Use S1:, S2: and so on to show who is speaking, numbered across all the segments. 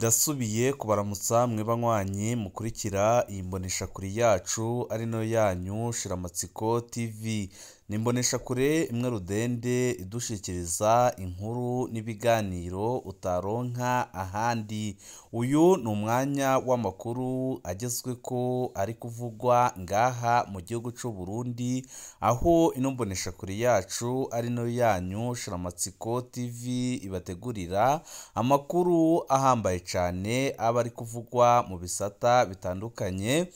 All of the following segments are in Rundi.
S1: Ndasubiye kubaramutsa mwe banywanyi mukurikira iyi mboneshakure yacu ari nayo yanyu Shiramatsiko TV. Ni imboneshakure imwe rudende idushikiriza inkuru n'ibiganiro utaronka ahandi. Uyu ni umwanya w'amakuru agezweko ari kuvugwa ngaha mu gihugu c'u Burundi, aho ino mboneshakure yacu ari nayo yanyu Shiramatsiko TV ibategurira amakuru ahambaye cane aba ari kuvugwa mu bisata bitandukanye,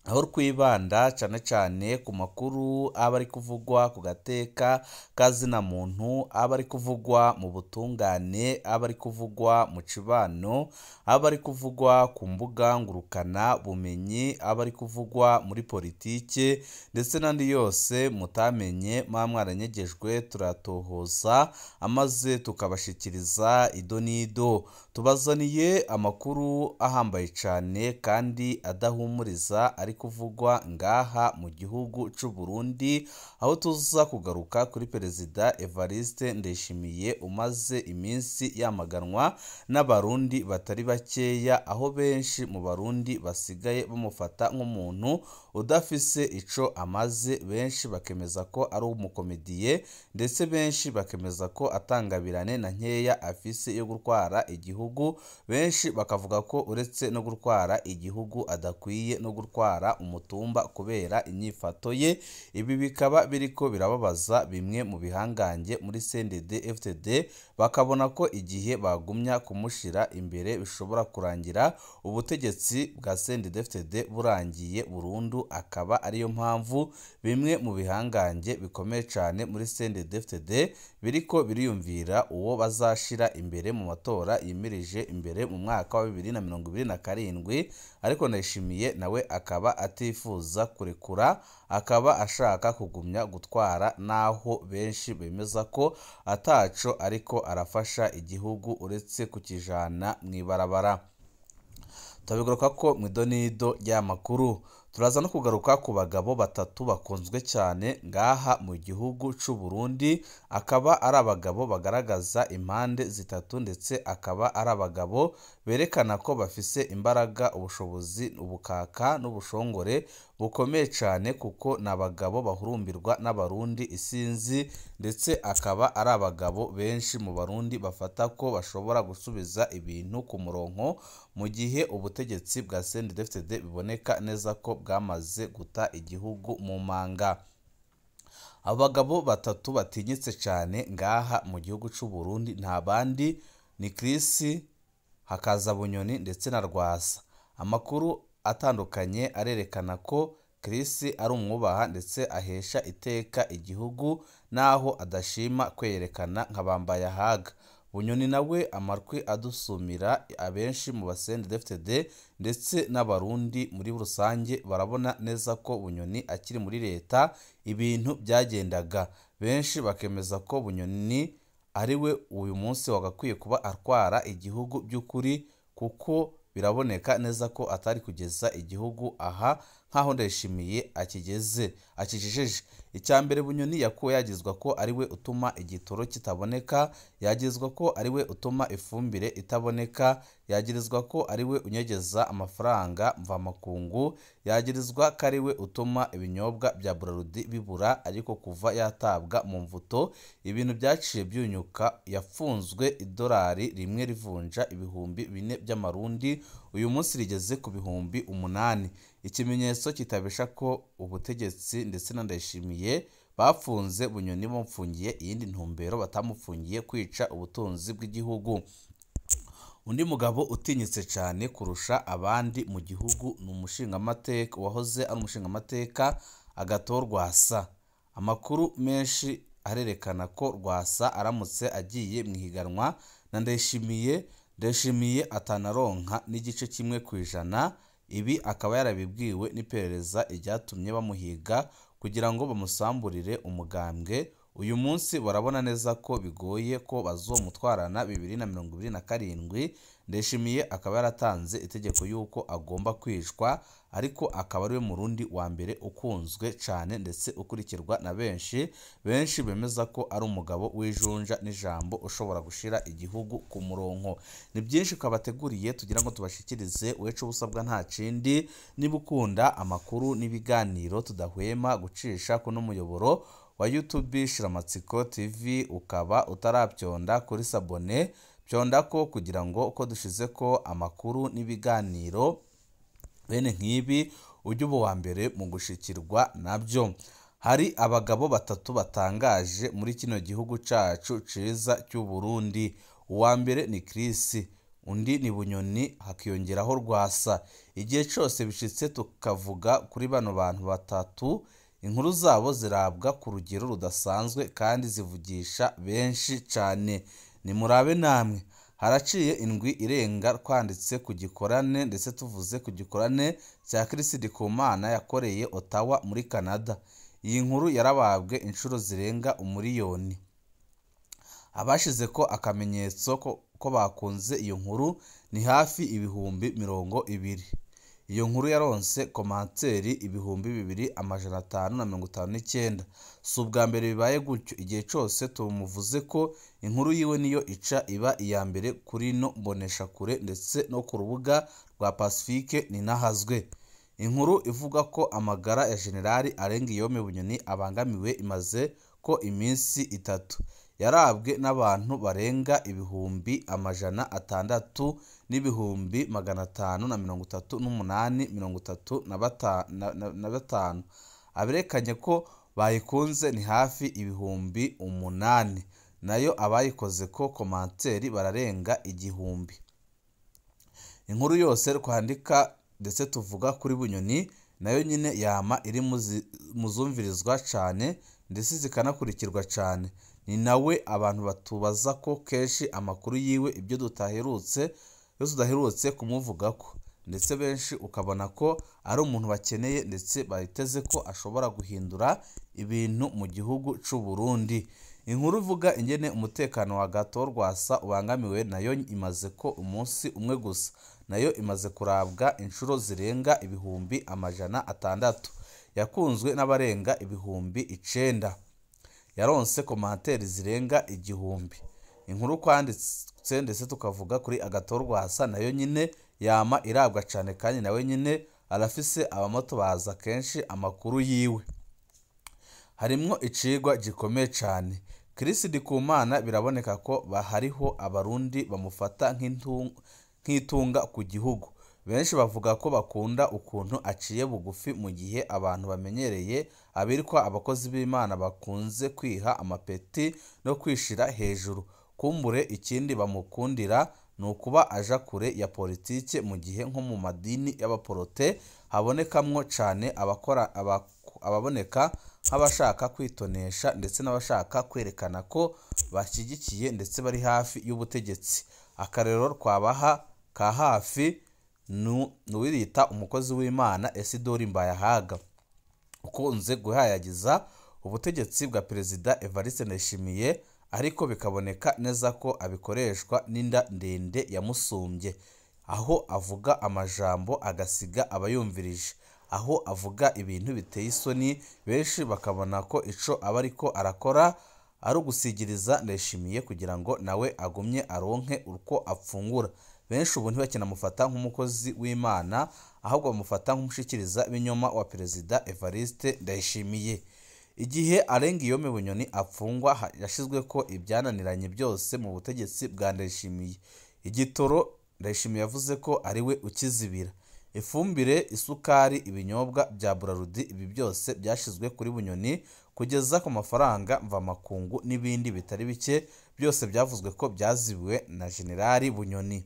S1: aho twibanda cane cane ku makuru aba ari kuvugwa ku gateka kazina muntu, aba ari kuvugwa mu butungane, aba ari kuvugwa mu cibano, aba ari kuvugwa ku mbuga ngurukana bumenyi, aba ari kuvugwa muri politike ndetse n'andi yose mutamenye muba mwaranyegejwe turatohoza amaze tukabashikiriza ido n'ido. Tubazaniye amakuru ahambaye cane kandi adahumuriza ari kuvugwa ngaha mu gihugu c'u Burundi, aho tuza kugaruka kuri Perezida Evariste Ndayishimiye umaze iminsi yamaganwa n'abarundi batari bakeya, aho benshi mu barundi basigaye bamufata nk'umuntu udafise ico amaze, benshi bakemeza ko ari umukomediye ndetse benshi bakemeza ko atangabirane na nkeya afise yo gutwara igihugu, benshi bakavuga ko uretse no gutwara igihugu adakwiye no gutwara umutumba kubera inyifato ye. Ibi bikaba biriko birababaza bimwe mu bihangange muri CNDD FDD, bakabona ko igihe bagumya kumushira imbere bishobora kurangira ubutegetsi bwa CNDD FDD burangiye burundu, akaba ariyo mpamvu bimwe mu bihangange bikomeye cane muri CNDD FDD biriko biriyumvira uwo bazashira imbere mu matora yimirije imbere mu mwaka wa 2027, ariko Ndayishimiye nawe akaba atifuza kurekura, akaba ashaka kugumya gutwara naho benshi bemeza ko ataco ariko arafasha igihugu uretse kukijana mw'ibarabara. Turabigaruka ko mw'idonido ry'amakuru. Turaza no kugaruka ku bagabo batatu bakunzwe cyane ngaha mu gihugu c'u Burundi, akaba ari abagabo bagaragaza impande zitatu ndetse akaba ari abagabo berekana ko bafise imbaraga, ubushobozi, ubukaka n'ubushongore bukomeye cyane, kuko ni abagabo bahurumbirwa n'abarundi isinzi, ndetse akaba ari abagabo benshi mu barundi bafata ko bashobora gusubiza ibintu ku murongo mu gihe ubutegetsi bwa CNDD-FDD biboneka neza ko bwamaze guta igihugu mu manga. Abagabo batatu batinyitse cyane ngaha mu gihugu c'u Burundi nta bandi ni Chris, hakaza Bunyoni ndetse na Rwasa. Amakuru atandukanye arerekana ko Chris ari umwubaha ndetse ahesha iteka igihugu naho adashima kwerekana nka bambaye ahaga. Bunyoni nawe amarwi adusumira abenshi mu ba CNDD-FDD ndetse n'abarundi muri rusange barabona neza ko Bunyoni akiri muri leta ibintu byagendaga, benshi bakemeza ko Bunyoni ari we uyu munsi wagakwiye kuba atwara igihugu by'ukuri, kuko biraboneka neza ko atari kugeza igihugu aha nk'aho Ndayishimiye akigeze akijejeje. Icya mbere Bunyoni yakuwe yagizwa ko ari we utuma igitoro kitaboneka, yagizwa ko ari we utuma ifumbire itaboneka, yagirizwa ko ari we unyegeza amafaranga mvamakungu, yagirizwa ko ari we utuma ibinyobwa bya Braludi bibura, ariko kuva yatabwa mu mvuto ibintu byaciye byunyuka. Yafunzwe idolari rimwe rivunja 4000 by'amarundi, uyu munsi rigeze ku 8000. Ikimenyetso kitabesha ko ubutegetsi ndetse na Ndayishimiye bafunze Bunyoni bamupfungiye iyindi ntumbero, batamupfungiye kwica ubutunzi bw'igihugu. Undi mugabo utinyitse cyane kurusha abandi mu gihugu ni umushingamateka wahoze ari umushingamateka Agathon Rwasa. Amakuru menshi arerekana ko Rwasa aramutse agiye mu ihiganwa na Ndayishimiye, Ndayishimiye atanaronka n'igice kimwe ku ijana. Ibi akaba yarabibwiwe n'iperereza ryatumye bamuhiga kugira ngo bamusamburire umugambwe. Uyu munsi barabona neza ko bigoye ko bazomutwarana 2027. Ndayishimiye akaba yaratanze itegeko yuko agomba kwicwa, ariko akaba ariwe Murundi wa mbere ukunzwe cane ndetse ukurikirwa na benshi. Benshi bemeza ko ari umugabo w'ijunja n'ijambo ushobora gushira igihugu ku murongo. Ni byinshi twabateguriye tugira ngo tubashikirize. Wecu ubusabwa nta kindi, niba ukunda amakuru n'ibiganiro tudahwema gucisha kuno muyoboro wa YouTube Shiramatsiko TV, ukaba utarabyonda kuri sabone, byonda ko kugira ngo uko dushize ko amakuru n'ibiganiro bene nk'ibi ujye uba uwa mbere mu gushikirwa nabyo. Hari abagabo batatu batangaje muri kino gihugu cacu ciza cy'u Burundi. Uwa mbere ni Chris, undi ni Bunyoni, hakiyongeraho Rwasa. Igihe cose bishitse tukavuga kuri bano bantu batatu, inkuru zabo zirabwa ku rugero rudasanzwe kandi zivugisha benshi cane. Nimurabe namwe, haraciye indwi irenga twanditse ku gikorane ndetse tuvuze ku gikorane cya Chris Ndikumana yakoreye Ottawa muri Canada. Iyi nkuru yarababwe inshuro zirenga 1,000,000. Abashize ko akamenyetso ko bakunze iyo nkuru ni hafi 20,000. Iyo nkuru yaronse komanteri 2559. Si ubwa mbere bibaye gutyo, igihe cose tumuvuze ko inkuru yiwe niyo ica iba iya mbere kuri no mboneshakure ndetse no ku rubuga rwa Pacifique Ninahazwe. Inkuru ivuga ko amagara ya Generali Alain Guillaume Bunyoni abangamiwe imaze ko iminsi 3. Yarabwe n'abantu barenga 600,000 n'ibihumbi 538 35. Aberekanye ko bayikunze ni hafi 8,000, nayo abayikoze ko komanteri bararenga 1,000. Inkuru yose twandika ndetse tuvuga kuri Bunyoni nayo nyine yama iri muzumvirizwa cane ndetse zikanakurikirwa cane. Ni nawe abantu batubaza ko kenshi amakuru yiwe ibyo tudaherutse kumuvugako, ndetse benshi ukabona ko ari umuntu bakeneye ndetse bayiteze ko ashobora guhindura ibintu mu gihugu c'u Burundi. Inkuru ivuga ingene umutekano wa Gato Rwasa ubangamiwe nayo imaze ko umunsi umwe gusa, nayo imaze kurabwa inshuro zirenga 600,000. Yakunzwe n'abarenga 9,000. Yaronse komanteri zirenga 1,000. Inkuru kwanditse ndetse tukavuga kuri Agathon Rwasa nayo nyine yama irabwa cane kandi nawe nyine arafise abamutubaza kenshi amakuru yiwe. Harimwo icigwa gikomeye cane. Chris Ndikumana biraboneka ko hariho abarundi bamufata nk'itunga ku gihugu. Benshi bavuga ko bakunda ukuntu aciye bugufi, mu gihe abantu bamenyereye abirwa abakozi b'Imana bakunze kwiha amapeti no kwishira hejuru. Kumbure ikindi bamukundira ni ukuba aja kure ya politike, mu gihe nko mu madini y'abaporote habonekamwo cane ababoneka nk'abashaka kwitonesha ndetse n'abashaka kwerekana ko bashyigikiye ndetse bari hafi y'ubutegetsi. Akarero twabaha ka hafi n'uwiyita umukozi w'Imana Isidori Mbayahaga, ukunze guhayagiza ubutegetsi bwa Perezida Evariste Ndayishimiye, ariko bikaboneka neza ko abikoreshwa n'inda ndende yamusumbye, aho avuga amajambo agasiga abayumvirije, aho avuga ibintu biteye isoni, benshi bakabona ko ico aba ariko arakora ari ugusigiriza Ndayishimiye kugira ngo nawe agumye aronke uko apfungura. Benshi ubu ntibakinamufata nk'umukozi w'Imana, ahubwo bamufata nk'umushikiriza w'inyoma wa Perezida Evariste Ndayishimiye. Igihe Alain Guillaume Bunyoni apfungwa, yashizwe ko ibyananiranye byose mu butegetsi bwa Ndayishimiye. Igitoro Ndayishimiye yavuze ko ari we ukizibira. Ifumbire, isukari, ibinyobwa bya Braludi, ibi byose byashizwe kuri Bunyoni kugeza ku mafaranga mvamakungu n'ibindi bitari bike, byose byavuzwe ko byazibiwe na Generali Bunyoni.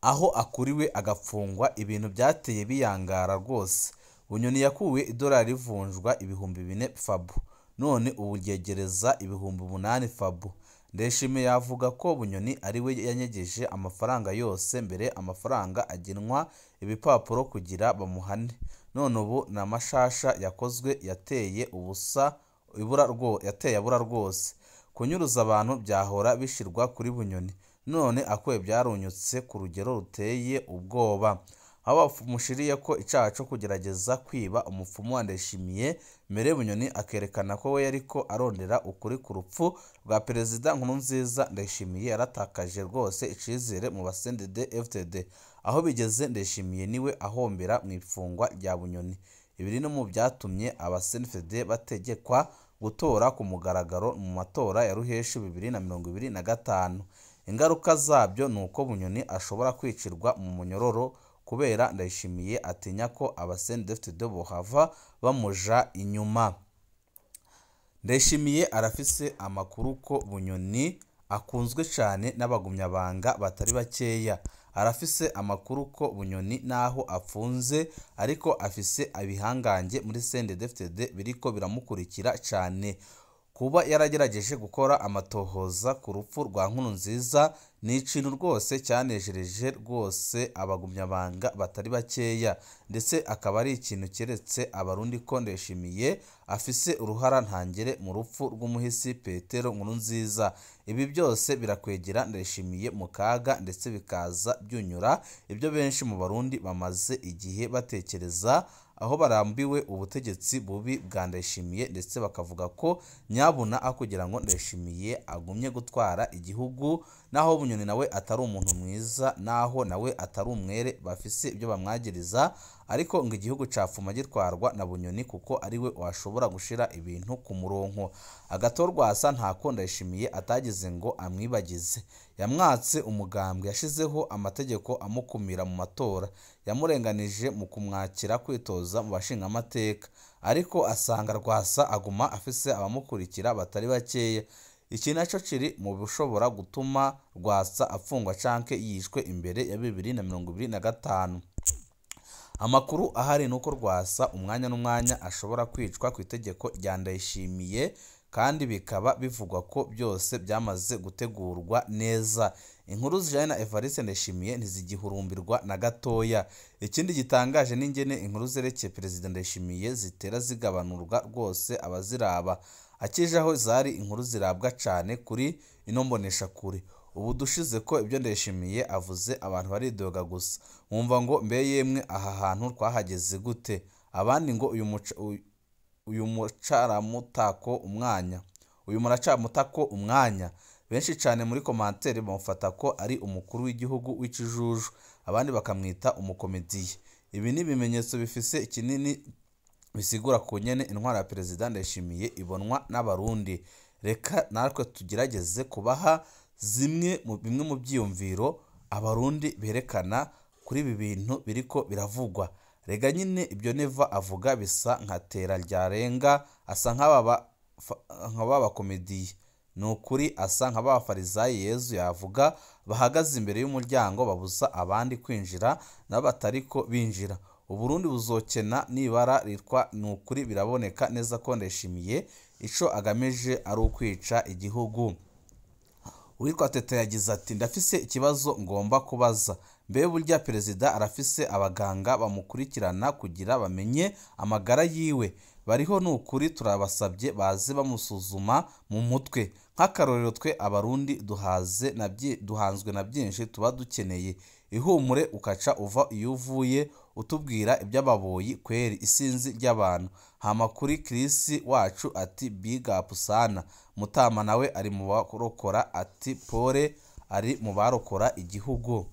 S1: Aho akuriwe agafungwa, ibintu byateye biyangara rwose. Bunyoni yakuwe idolari rivunjwa 4,000 fabu, none ubu ryegereza 8,000 fabu. Ndayishimiye yavuga ko Bunyoni ari we yanyegeje amafaranga yose mbere amafaranga agenwa ibipapuro kugira bamuhane, none ubu n'amashasha yakozwe yateye ubusa ibura rwo yateye abura rwose. Kunyuruza abantu byahora bishirwa kuri Bunyoni, none akuye byarunyutse ku rugero ruteye ubwoba. Aho bamushiriye ko icaha co kugerageza kwiba umupfumu wa Ndayishimiye, mbere Bunyoni akerekana ko we yariko arondera ukuri ku rupfu rwa Perezida Nkurunziza. Ndayishimiye yaratakaje rwose icizere mu ba CNDD-FDD. Aho bigeze Ndayishimiye niwe ahombera mu ifungwa rya Bunyoni. Ibi no mu byatumye aba CNDD bategekwa gutora ku mugaragaro mu matora ya Ruheshi 2025. Ingaruka zabyo ni uko Bunyoni ashobora kwicirwa mu munyororo kubera Ndayishimiye atinya ko aba CNDD-FDD bohava bamuja inyuma. Ndayishimiye arafise amakuru ko Bunyoni akunzwe cyane n'abagumyabanga batari bakeya. Arafise amakuru ko Bunyoni naho afunze ariko afise abihangange muri CNDD-FDD biriko biramukurikira cyane. Kuba yaragerageje gukora amatohoza ku rupfu rwa Nkurunziza ni ikintu rwose cyanejereje rwose abagumyabanga batari bakeya, ndetse akaba ari ikintu keretse Abarundi ko Ndayishimiye afise uruhara ntangere mu rupfu rw'umuhisi Petero Nkurunziza. Ibi byose birakwegera Ndayishimiye mu kaga, ndetse bikaza byunyura ibyo benshi mu Barundi bamaze igihe batekereza, aho barambiwe ubutegetsi bubi bwa Ndayishimiye, ndetse bakavuga ko nyabuna aho kugira ngo Ndayishimiye agumye gutwara igihugu, naho Bunyoni nawe atari umuntu mwiza, naho nawe atari umwere, bafise ibyo bamwagiriza, ariko ngo igihugu capfuma gitwarwa na Bunyoni kuko ariwe washobora gushira ibintu ku murongo. Agatorwasa ntako Ndayishimiye atagize ngo amwibagize. Yamwatse umugambwe, yashizeho amategeko amukumira mu matora, yamurenganije mu kumwakira kwitoza mu bashingamateka, ariko asanga Rwasa aguma afise abamukurikira batari bakeya. Iki naco kiri mu bishobora gutuma Rwasa afungwa canke yishwe imbere ya 2025. Amakuru ahari nuko Rwasa umwanya n'umwanya ashobora kwicwa ku itegeko rya Ndayishimiye, kandi bikaba bivugwa ko byose byamaze gutegurwa neza. Inkuru zijanye na Evariste Ndayishimiye ntizigihurumbirwa na gatoya. Ikindi gitangaje n'ingene inkuru zerekeye Perezida Ndayishimiye zitera zigabanurwa rwose abaziraba. Akijaho zari inkuru zirabwa cane kuri ino mboneshakure. Ubu dushize ko ibyo Ndayishimiye avuze abantu baridoga gusa, wumva ngo mbe yemwe aha hantu twahageze gute? Abandi ngo uyu mucaramutako umwanya, uyu muracamutako umwanya. Benshi cyane muri commentaire bamufata ko ari umukuru w'igihugu w'ikijuju, abandi bakamwita umukomediye. Ibi ni ibimenyetso bifise kinini bisigura ku nyene intwara ya Perezida Ndayishimiye ibonwa n'Abarundi. Reka natwe tugerageze kubaha bimwe mu byiyumviro Abarundi berekana kuri ibi bintu biriko biravugwa. Rega nyine ibyo Neva avuga bisa nka tera ryarenga, asa nk'aba bakomediye. Ni ukuri asa nk'abafarizayi Yezu yavuga bahagaze imbere y'umuryango babuza abandi kwinjira n'abatariko binjira. Uburundi buzokena nibara ritwa. Ni ukuri biraboneka neza ko Ndayishimiye ico agamije ari ukwica igihugu. Uwitwa Tete yagize ati ndafise ikibazo ngomba kubaza. Mbe burya perezida arafise abaganga bamukurikirana kugira bamenye amagara yiwe? Bariho ni ukuri turabasabye baze bamusuzuma mu mutwe. Nk'akarorero twe Abarundi duhanzwe na byinshi tuba dukeneye ihumure, ukaca uva iyo uvuye utubwira iby'ababoyi kweri isinzi ry'abantu. Hama kuri Chris wacu ati big up sana. Mutama nawe ari mu barokora ati pole ari mu barokora igihugu.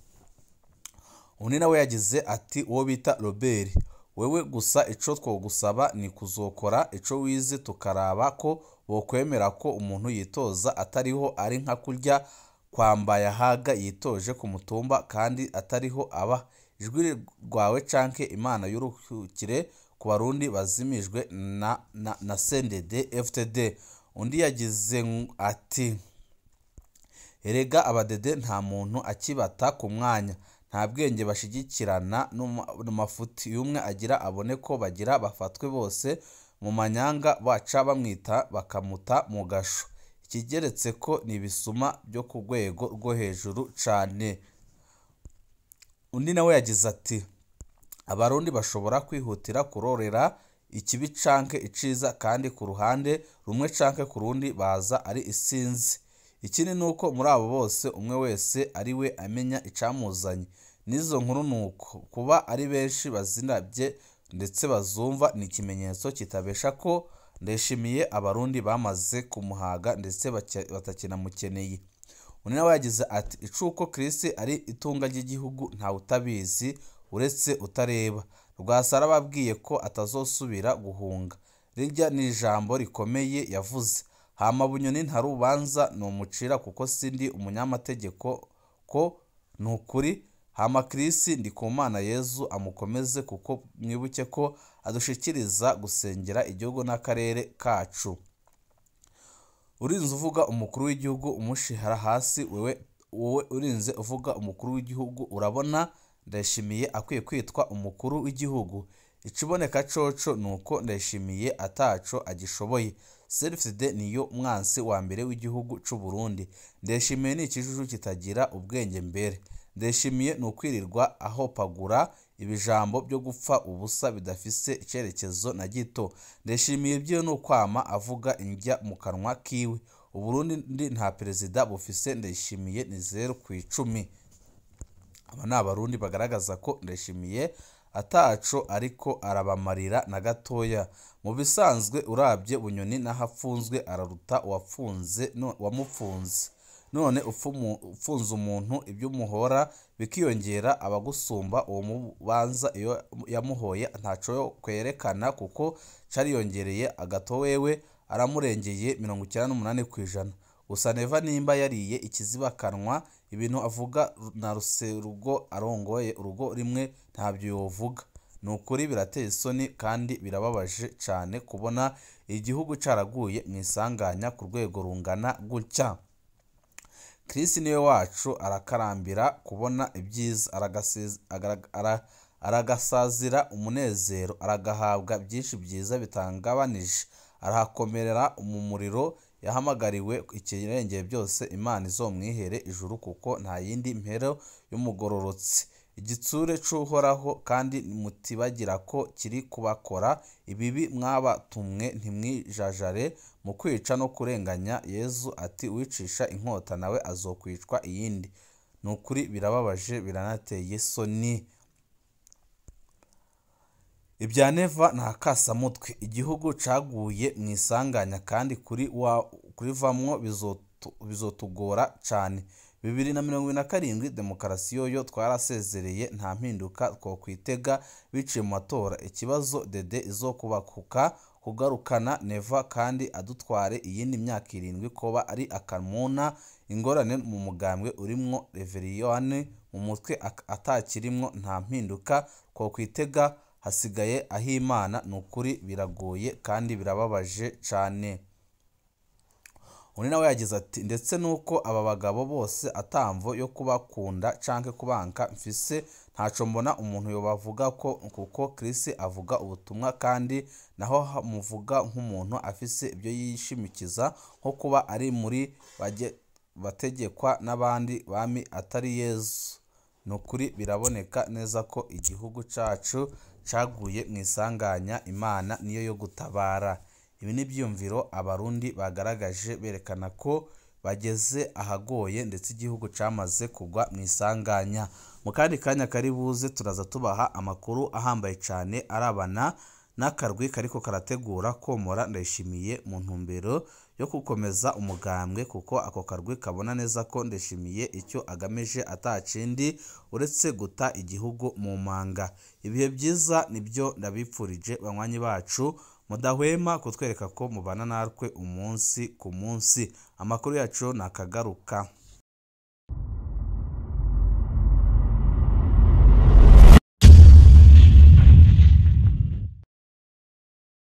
S1: Undi nawe yagize ati uwo bita Robert, wewe gusa ico twogusaba ni kuzokora ico wize, tukaraba ko bokwemera ko umuntu yitoza atariho ari nka kurya kwambaye haga yitoje ku mutumba kandi atariho aba. Ijwi rwawe canke Imana y'uruhukire ku Barundi bazimijwe na CNDD FDD. Undi yagize ati erega abadede nta muntu akibata ku mwanya, nta bwenge bashigikirana n'amafuti, umwe agira abone ko bagira bafatwe bose mu manyanga baca bamwita bakamuta mu gasho. Ikigeretse ko ni ibisuma byo ku rwego rwo hejuru cane. Undi nawe yagize ati Abarundi bashobora kwihutira kurorera ikibi canke iciza, kandi ku ruhande rumwe canke ku rundi baza ari isinzi. Ikindi nuko muri abo bose umwe wese ari we amenya icamuzanye. N'izo nkuru nuko kuba ari benshi bazinabye ndetse bazumva ni ikimenyetso kitabesha ko Ndayishimiye Abarundi bamaze kumuhaga ndetse batakinamukeneye. Undi nawe yagize ati icuko Chris ari itunga ry'igihugu ntawe utabizi uretse utareba. Rwasa arababwiye ko atazosubira guhunga. Rirya ni ijambo rikomeye yavuze. Hama Bunyoni nta rubanza nomucira kuko sindi umunyamategeko ko nukuri. Hama Chris Ndikumana Yezu amukomeze kuko mwibuke ko adushikiriza gusengera igihugu n'akarere kacu. Urinze uvuga umukuru w'igihugu umushihara hasi, wewe wowe urinze uvuga umukuru w'igihugu urabona Ndayishimiye akwiye kwitwa umukuru w'igihugu. Ikiboneka coco nuko Ndayishimiye ataco agishoboye. CNDD niyo mwansi wa mbere w'igihugu c'u Burundi. Ndayishimiye ni ikijuju kitagira ubwenge mbere. Ndayishimiye ni ukwirirwa ahopagura ibijambo byo gupfa ubusa bidafise icerekezo na gito. Ndayishimiye byo ni ukwama avuga indya mu kanwa kiwe. Uburundi nta perezida bufise, Ndayishimiye ni 0 ku 10. Aba ni Abarundi bagaragaza ko Ndayishimiye ataco ariko arabamarira na gatoya. Mu bisanzwe urabye Bunyoni n'ahafunzwe araruta uwapfunze no wamupfunze. None upfunze umuntu ibyo umuhora bikiyongera, abagusumba uwo mubanza iyo yamuhoye ntaco yo kwerekana kuko cariyongereye agato, wewe aramurengeye 98%. Gusa Neva nimba yariye ikizibakanwa ibintu avuga na Ruserugo arongoye urugo rimwe ntabyo yovuga. Nukuri birateye isoni kandi birababaje cane kubona igihugu caraguye mu isanganya ku rwego rungana gutya. Chris niwe wacu arakarambira kubona ibyiza, aragasazira umunezero, aragahabwa byinshi byiza bitangabanije, arahakomerera mu muriro yahamagariwe ikirengeye byose. Imana izomwihere ijuru kuko nta yindi mpero y'umugororotsi. Igitsure c'Uhoraho kandi mutibagira ko kiri kubakora ibibi mwabatumwe, ntimwijajare mu kwica no kurenganya. Yezu ati uwicisha inkota nawe azokwicwa iyindi. Nukuri birababaje biranateye isoni. Ibya Neva nta kasamutwe. Igihugu caguye mu isanganya kandi kurivamwo bizotugora cane. 2027 demokarasi yoyo twarasezereye, nta mpinduka twokwitega biciye mu matora. Ikibazo Dede izokubakuka kugarukana Neva kandi adutware iyindi myaka 7 koba ari akamuna. Ingorane mu mugambwe urimwo Reveriyone mu mutwe atakirimwo, nta mpinduka twokwitega, hasigaye ahimana. Nukuri biragoye kandi birababaje cane. Undi nawe yagize ati ndetse nuko aba bagabo bose atamvo yo kubakunda canke kubanka mfise, ntaco mbona umuntu yobavuga ko kuko Chris avuga ubutumwa kandi naho muvuga nk'umuntu afise ibyo yishimikiza nko kuba ari muri bategekwa n'abandi bami atari Yezu. Nukuri biraboneka neza ko igihugu cacu caguye mu isanganya, Imana niyo yo gutabara. Ibi ni ibyiyumviro Abarundi bagaragaje berekana ko bageze ahagoye ndetse igihugu camaze kugwa mu isanganya. Mu kandi kanya kari buze turaza tubaha amakuru ahambaye cane arabana n'akarwi kariko karategura komora Ndayishimiye mu ntumbero yo gukomeza umugambwe, kuko ako karwi kabona neza ko Ndayishimiye icyo agamije atacindi uretse guta igihugu mu manga. Ibihe byiza nibyo ndabipfurije banywanyi bacu, mudahwema kutwereka ko mubana natwe umunsi ku munsi. Amakuru yacu nakagaruka.